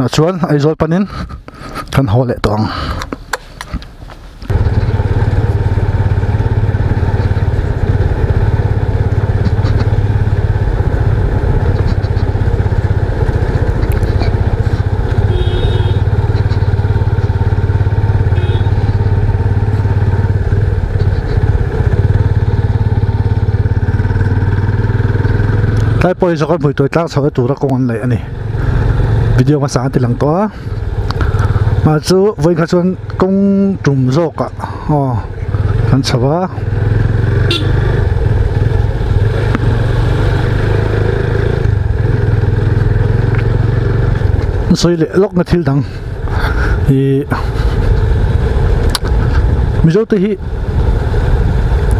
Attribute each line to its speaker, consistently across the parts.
Speaker 1: Tunah chuan Aizawl panin kan haw leh tawh ang. Tlai pawh hi zawk a hmuituai tlang chho na tura kawng an laih a ni video hmasa an ti lang tawh a mah chu vawiin kha chuan kawng tum zawkah aw kan chho a. Sawi leh lawk na thil dang ih Mizo te hi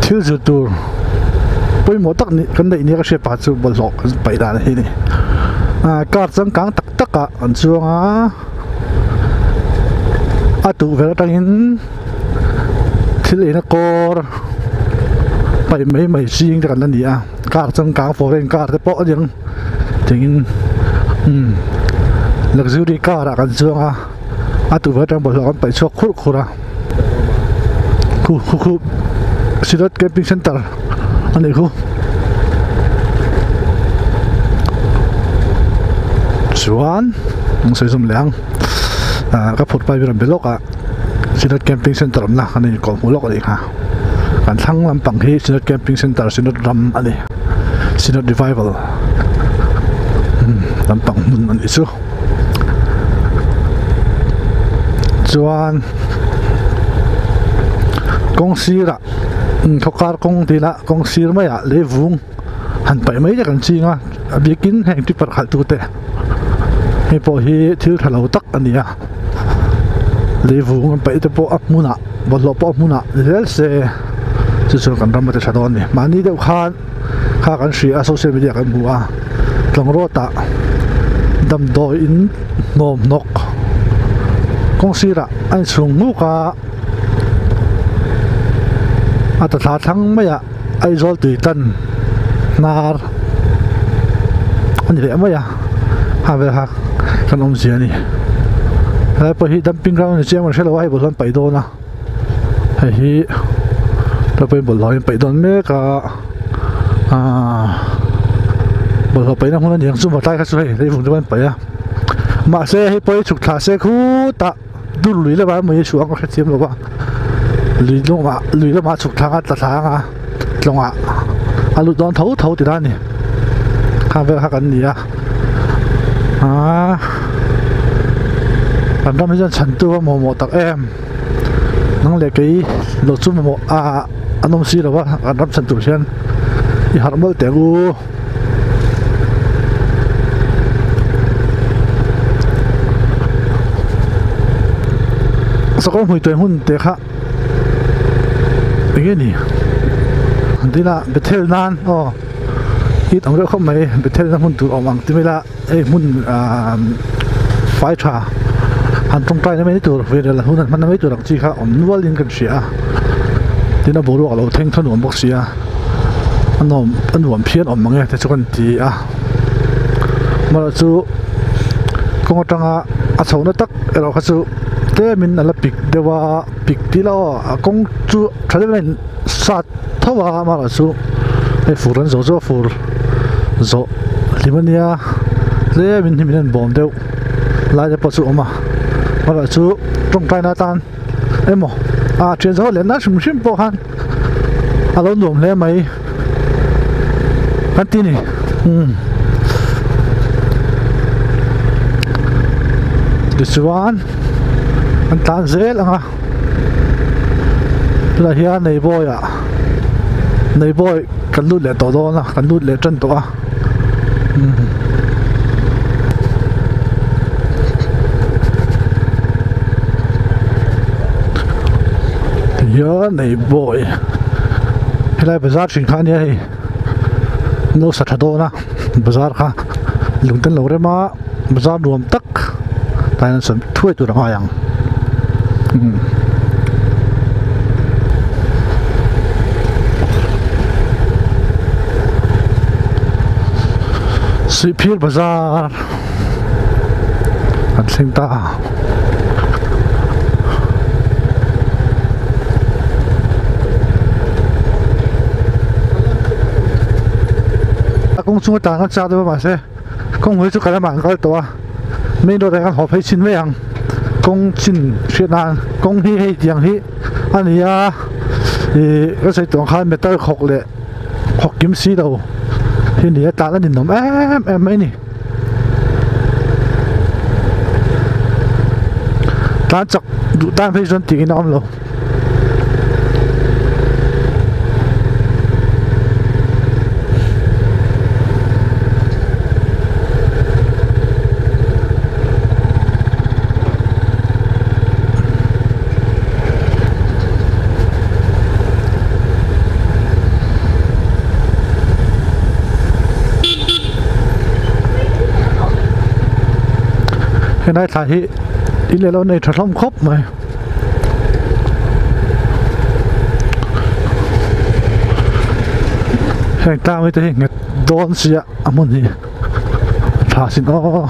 Speaker 1: thil zir tur pawimawh tak nih kan neih nia ka hriat pakhat chu bawlhhlawh kan paih dan hi a ni ah car changkang tak tak ah an chuang a a tukverh atangin thil eina kawr paih mai mai zing te kan la ni a car changkang foreign car te pawh a ni ang tingin umm luxury car ah kan chuang a a tukverh atang bawlhhlawh kan paih chhuak khurh khurh a khu khu khu Synod camping center a nih khu chuan an sawi zawm leh ang ah ka phut pai ber an be lawk a Synod camping center awmna kan inkawh hmuh lawk a nih kha kan thlang lampang hi Synod camping center Synod ram a ni Synod revival lampang hmun a nih chu chuan kawng sirah khawkar kawng tih lah kawng sir maiah leivung han paih mai te kan ching a a biakin heng tipper khalh tu te hei pawh hi thil tha lo tak a ni a leivung an paih te pawh a hmunah bawlhhlawh pawh a hmunah ni zel se chu chuan kan ram a ti tha dawn a ni mahni deuh khan kha kan hria a social media kan hmu a tlang rawt ah damdawi in hnawm hnawk kawng sirah a inchhung nghuk a a ta thla thlang mai ah Aizawl tui tan hnar a ni leh mai a ha vel kha kan awmzia a ni helai pawh hi dumping ground a ni chiang a hrelo a hei bawlhhlawh an paih dawn a hei hi tah pawhin bawlhhlawh an paih dawn mek a ahh bawlhhlawh paihna hmun a ni ang chu maw tlai kha chu hei leivung te pawh an paih a mahse hei pawh hi chhuk thla se khutah. Dur lui lamah emaw hi chhuah ang ka hrethiam lo va lui lungah lui lamah chhuk thlanga tla thlanga tlawngah a lut dawn tho tho ti la a ni khang vel kha kan ni a aaa kan ram hi chuan chhan tu a mamawh tak em nang leh kei lo chu mamawh ah an awm si lo va kan ram chhan tur hian i harh mawlh teh ang u. Sakawr hmui tuai hmun te kha eng nge ni an ti ila Bethel nan aw hit ang reuh khawp mai Bethel na hmun tur awm ang ti mai ila hei hmun ah fai tha han tawngtai na mai tur veleh hun han hman na mai tur ang chi kha awm nual in kan hria a tin a boruak a lo thleng thawn nuam bawk si a. A nuam a nuam phian awm mang e te chu kan ti a amaherawh chu kawng atanga a chho na tak erawh kha chu tlemin a la pik deuh a pik tih lah aw a kawng chu tha deuhin a in sat tho a amaherawh chu hei fur an zawh chu a fur zawh hlim a nia tlemin hnim in an bawm deuh lai te pawh chu a awm a amaherawh chu tawngtaina atan emaw a thian zo leh na hrim hrim pawh khan. A lo nuam hle mai kan ti ni umm tichuan an tlan zel ang a tunah hian neibawi ah neibawi kan lut leh tawh dawn a kan lut leh tan tawh a umm. Hian nei bawi helai bazar hring kha ania hei an lo sa tha dawn a bazar kha lung te an lo rem a bazar nuam tak tah hian an sawn thuai tur a ngai ang umm. Sihphir bazar. Kan thleng ta a. A kawng chunga tlan a chak deuh a mahse kawng hmui chu ka lamah an kal tawh a main road ah hian kan haw phei chhin mai ang kawng chin hriat nan kawng hi hei tiang hi a ni a ih ka sawi tawh ang khan metal khawk leh khawk kim si lo hi a ni a tlan a ninawm em em mai a ni. Tlan chak duh tan phei chuan tih in a awm lo. Helai thla hi in leh lo nei tha hlawm khawp mai heng tlang te hi nghet dawn sia a hmun hi a tha sin aw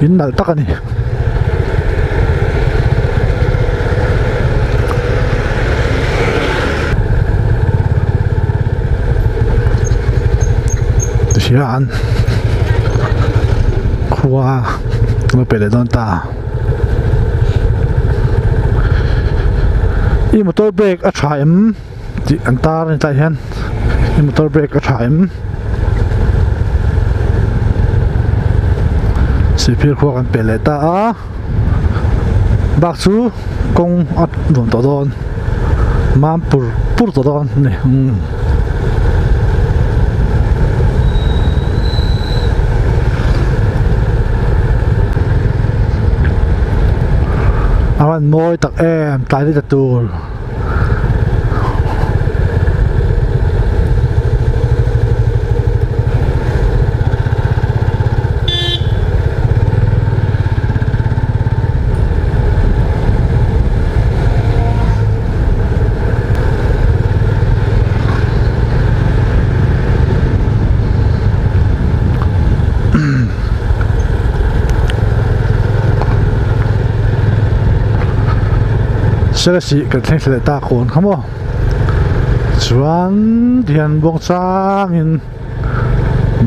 Speaker 1: in nalh tak a ni. Tihian khua lo pe leh dawn ta i motor brake a tha em tih an tar a ni tah hian i motor brake a tha em sihphir khua kan pe leh ta a bak chu kawng a nuam tawh dawn mam pur pur tawh dawn a ni umm. A van mawi tak em tlai ni ta tur. Selesih kan thleng thla leh ta kawn kha maw chuan tihian buang changin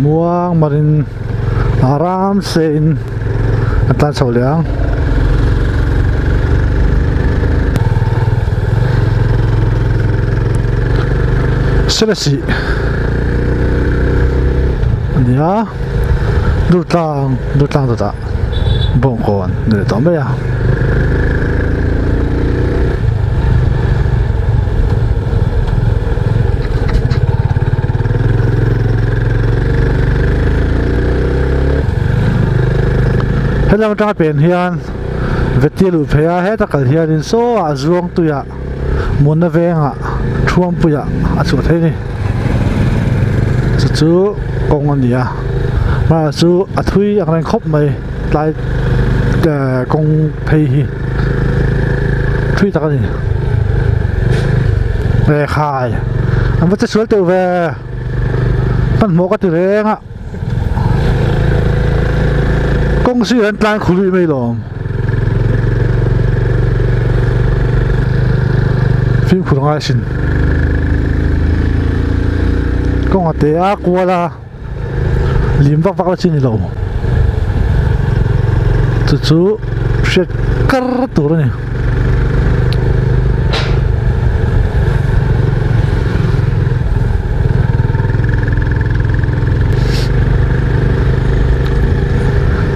Speaker 1: muang marin aram se in a tlan chho leh ang. Selesih a ni a Durtlang Durtlang dawtah bawngkawn a ni leh tawh mai a. Helam atanga pen hian Veti a luh phei a heta kal hianin saw ah zuang tuiah munna vengah thuampuiah a chhuah thei a ni chu chu kawng a ni a hmaah chu a thui ang reng khawp mai tlai kawng phei hi thui tak a ni lehkhai an va che sual teuh ve hmanhmawh ka ti reng a kawng sir an tlan khu luih mai lawm fimkhur ngai sin kawng a te a kual a. Lim vak vak la chi ni lo chu chu hriat kar tur a ni.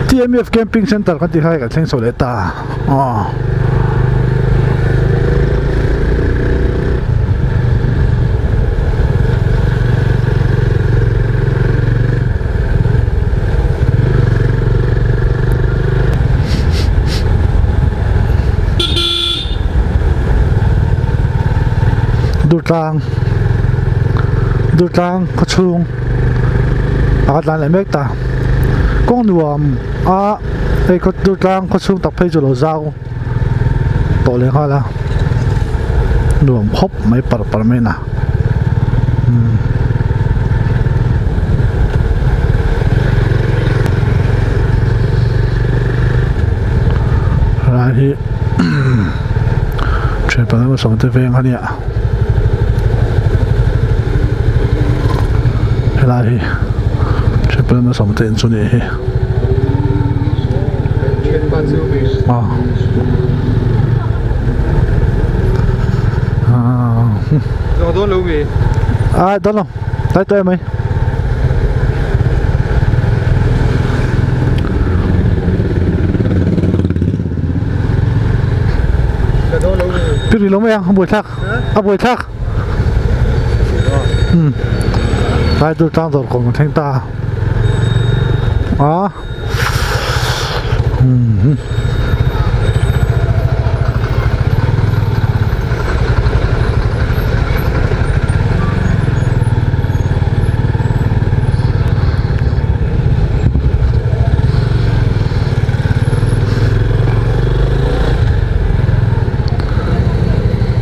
Speaker 1: TMF camping center kan tih kha hei kan thleng chho leh ta aw. Durtlang Durtlang khaw chhung a tlan leh mek ta kawng nuam a hei khaw Durtlang khaw chhung tak phei chu lo zau tawh leh nghal a nuam khawp mai par par mai na umm. Malsawm te veng a nia helai hi Triple Malsawm te in chu nih hi a dawn lo tlai tawh em mai. Cái gì lắm em, không buổi thắc, à buổi thắc. Ừ. Đây tôi trang rồi còn thanh ta. Đó. Ừ.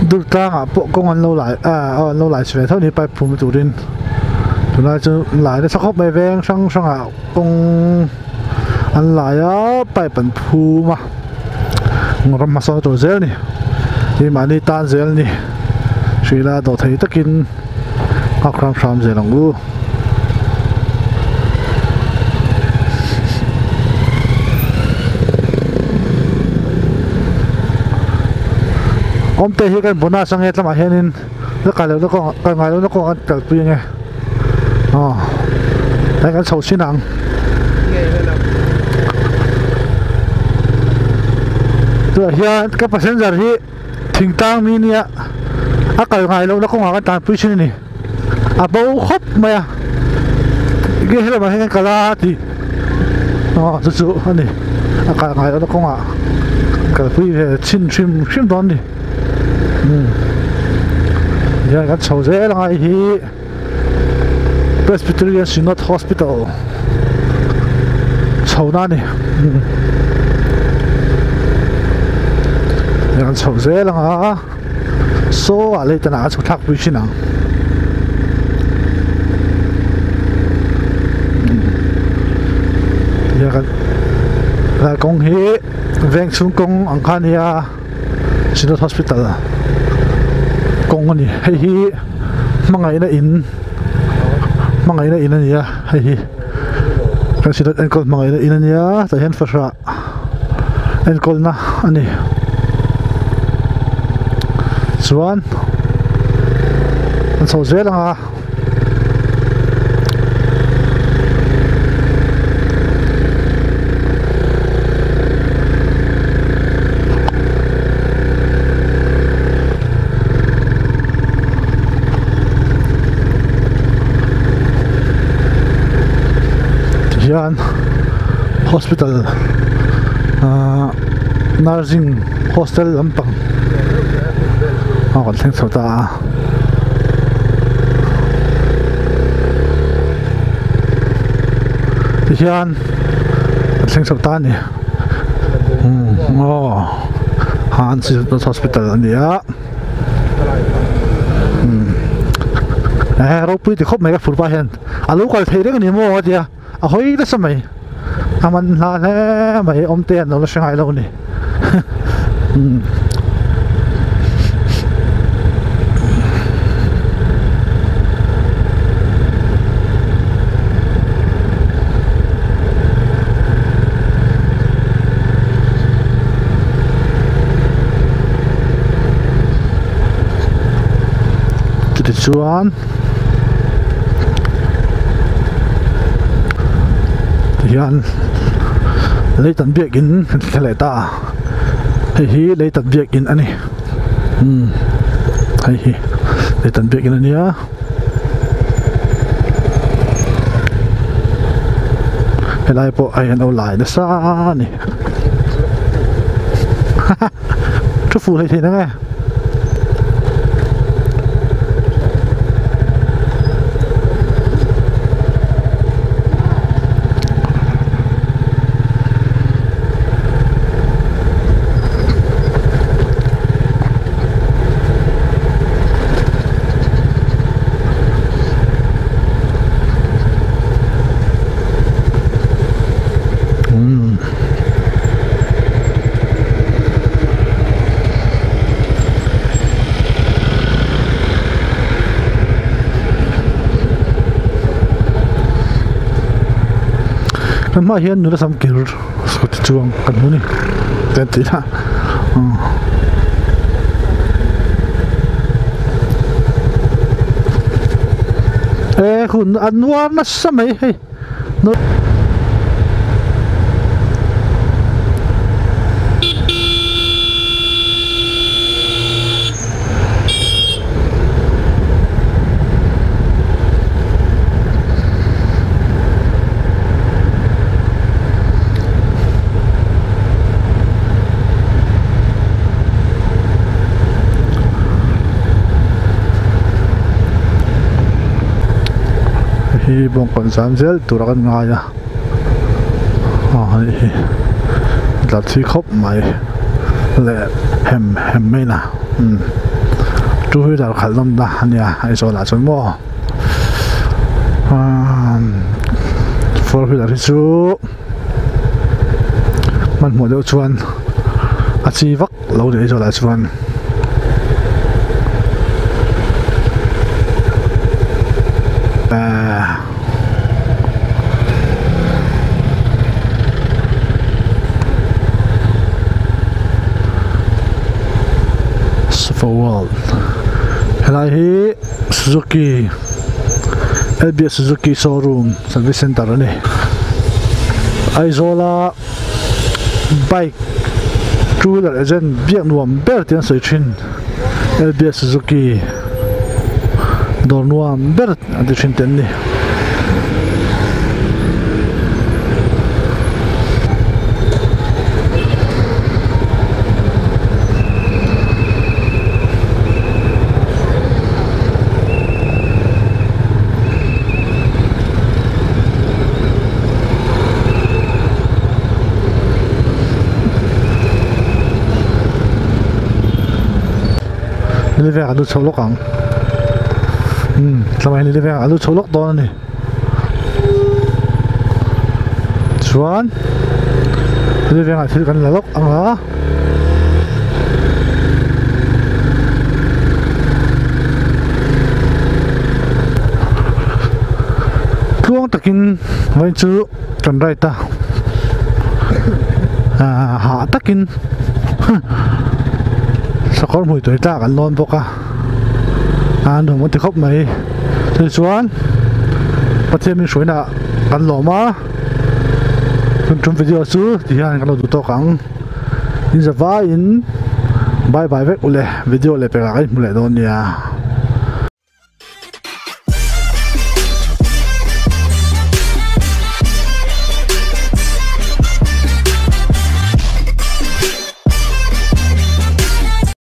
Speaker 1: Dur tlangah pawh kawng an lo lai ah an lo lai chhe ve tho ni pipe phum turin tunlai chu lai nasa khawp mai veng hrang hrangah kawng an lai a pipe an phum a ram hmasa tur zel a ni hi mahni tan zel a ni hrila dawhthei takin nghak hram hram zel ang u. Awmte hi kan bonus ange tlamah hianin la kal lohna kawngah kal ngai lohna kawngah kan kalpui ange aw tlai kan chho chin ang. Tunah hian ka passenger hi thingtlang mi nia a kal ngai lohna kawngah kan tanpui thin a ni. A bo khawp mai a enge helamah hian kan kal a tih aw chu chu a ni a kal ngai lohna kawngah kalpui ve chhin hrim hrim dawn a ni umm hian kan chho zel ang a hei hi Presbyterian Synod Hospital chho na a ni hian kan chho zel ang a. Saw ah lei tanah a chho thlak pui thin ang. Hian kan lai kawng hi veng chhung kawng ang kha a nia Synod Hospital kawng a ni hei hi hmangaihna in hmangaihna in a ni a hei hi kan Synod enkawl hmangaihna in a nia tah hian fahrah enkawlna a ni chuan an chho zel ang a tihian hospital ahh nursing hostel lampang a rawn thleng chho ta a tihian an thleng chho ta a ni umm aw han hospital a ni a umm eh ropui ti khawp mai ka fur pa hian a lo kal thei reng a ni maw a tia. A hawi nasa mai a man hla hle mai awm te an lo la hre ngai lo a ni umm. Chutichuan. Tihian Leitan biakin kan thla leh ta a hei hi Leitan biakin a ni umm hei hi Leitan biakin a nia helai pawh a inlo lai nasa a ni haha thu fuh hlei theih nang e. Kan hmaah hian nula sam kir scooty chuang kan hmu a ni kan tih na e hun a nuar nasa mai hei. Hi bawngkawn zam zel tur a kan ngai a aw hei hi tla thi khawp mai leh hem hem mai na umm two wheeler khalh nawm na a nia Aizawl ah chuan maw umm four wheeler hi chu hmanhmawh deuh chuan a chi vak lo ni Aizawl ah chuan. Super World helai hi Suzuki L_B_S Suzuki showroom service center a ni Aizawl a bike two wheeler agent biak nuam ber tih an sawi thin L_B_S Suzuki dawr nuam ber an ti thin te an ni. Nilivek an lu chho lawk ang umm tlangah hian nilivek an lu chho lawk dawn a ni chuan nilivek ah thil kan la lawk ang a. Tluang takin vawiin chu kan ride a ah hah takin sakawr hmui tui tlak an lawn bawk a a nuam an ti khawp mai tichuan Pathian min hruaina kan lawm a tun tum video chu tihian kan lo duh tawk ang in zavaiin bye bye vek ule video leh pekah kan inhmu leh dawn nia.